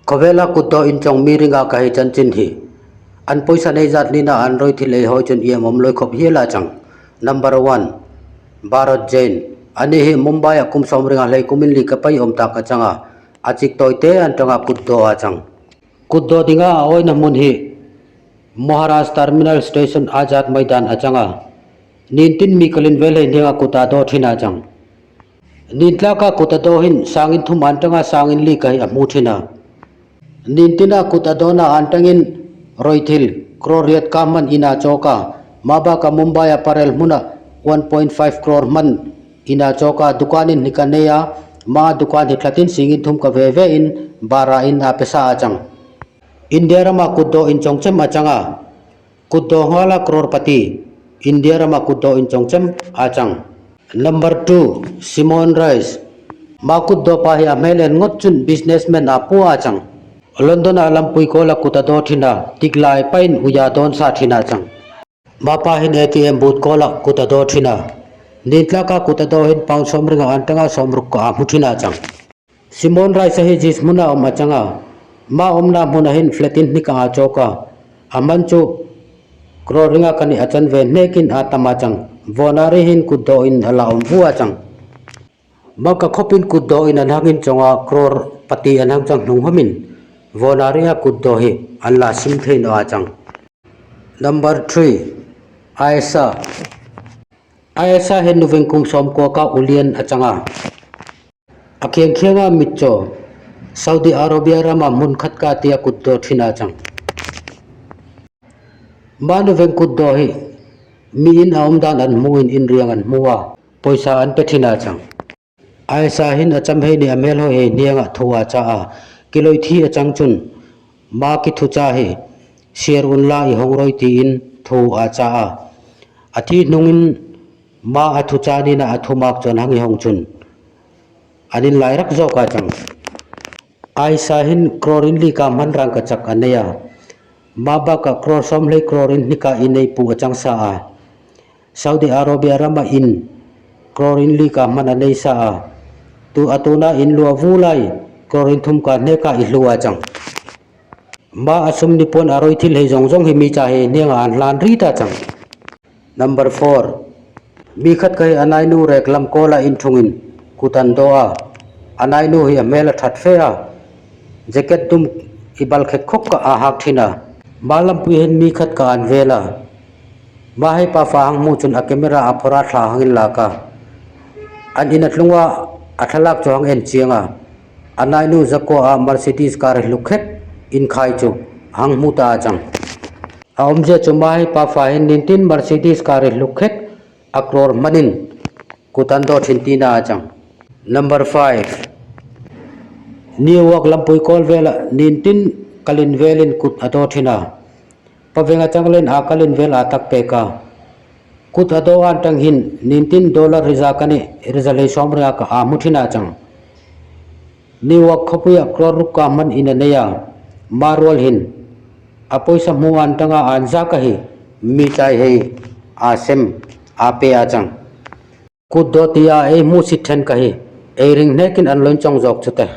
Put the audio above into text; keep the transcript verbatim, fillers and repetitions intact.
Khawvela kutdaw inchawng mi ringa ka hei chanchin hi, an poisa nei zat nina an rawi thil ei hawi chun iem awm lawi khawp hiel a chang. Number one, Bharat Jain. Ani hi Mumbai-a kum sawm ringa hlei kumin li ka pei awm tak a changa, a chik tawi te an tanga kutdaw a chang. Kutdaw dinga a awina hmun hi Maharaj Terminal Station Azad Maidan a changa, nintin mi kalin vel hei hnianga kut a daw thin a chang. Nin tlaka kut a daw hin sangin thum an tanga sangin li ka hi a hmu thin a. Nintina kut a dawna an tangin rawi thil crore riat ka hman ina chawka, ma baka Mumbai-a Parel hmuna one point five crore hman ina chawka dukanin hni ka nei a, ma dukan hi thlatin singin thum ka ve ve in bara in a pesa a chang. India rama kutdaw inchawng chem a changa, kutdaw nghal a crorepati, India rama kutdaw inchawng chem a chang. Number two, Simon Rice. Ma kutdaw pa hi a hmel en ngot chun businessman a pu a chang. London-a lampui kawla kut a daw thin a, tiklai pain uia dawn sa thin a chang. Ma pa hin A T M booth kawla kut a daw thin a. Nin tlaka kut a daw hin pound sawm ringa an tanga sawm ruk ka a hmu thin a chang. Simon Rice hi Jis hmuna awm a changa, ma awmna hmuna hin flat in hni ka a chawka, a hman chu crore ringa ka ni a chan ve hnekin a tam a chang. Vawna ri hin kutdaw in a la awm vu a chang. Ma ka khawpin kutdaw in an hangin chonga crorepati an hang chang hnung hawmin, vawna ringa kutdaw hi an la sim thei naw a chang. Number three, Aisha. Aisha hi nuveng kum sawm kuoka ulian a changa, a khiang khianga mitchaw, Saudi Arabia rama hmun khat ka tia kutdaw thin a chang. Ma nuveng kutdaw hi mi in a awm dan an hmu in, in riang an hmu a, poisa an pe thin a chang. Aisha hin a cham hei ni a hmel hawi hei hnianga thu a cha a, kilawi thi a chang chun, ma ki thu cha hi share unla i hawng rawi tiin thu a cha a. A thi hnungin ma a thu cha nina a thu mak chuan hang i hawng chun, an inlai rak zawk a chang. Aisha hin crore in li ka hman rang ka chak a nei a. Ma baka crore sawm hlei crore in hni ka i nei pu a chang sa a. Saudi Arabia rama in crore in li ka hman a nei sa a. Tu a tuna in lua vu lai crore in thum ka hne ka i hlu a chang. Ma a sum ni puan a rawi thil hei zawng zawng hi mi cha hei hnianga an hlan ri ta chang. Number four. Mi khat ka hi a nainu rek lam kawla in thungin kut an daw a. A nainu hi a hmel a that fe a. Jacket dum i bal khek khawk ka a hak thin a. Ma lampui hin mi khat ka an vel a. Ma hei pa fa hang hmu chun a camera a phawra thla hangin lak a. An in a tlunga a thlalak chu hang en chiang a. A nainu zakua a Mercedes car hluk khek in khai chu hang hmu ta a chang. A awmzia chu ma hei pa fa hin nintin Mercedes car hluk khek a crore hmanin kut an daw thin tina a chang. Number five. Newark lampui kawl vela nintin kalin velin kut a daw thin a. Pavenga changlen a kalin vel a tak pek a. Kut a daw an tang hin nintin dollar riza ka ni, riza hlei sawm ringa ka a hmu thin a chang. Newark khawpuia crore ruk ka hman in a nei a, ma rual hin a poisa hmu an tanga an zak a hi mi chai hei a sem a pe a chang. Kut daw tia ei hmu sit then ka hi, ei ring hnekin an lo inchawng zawk chu te.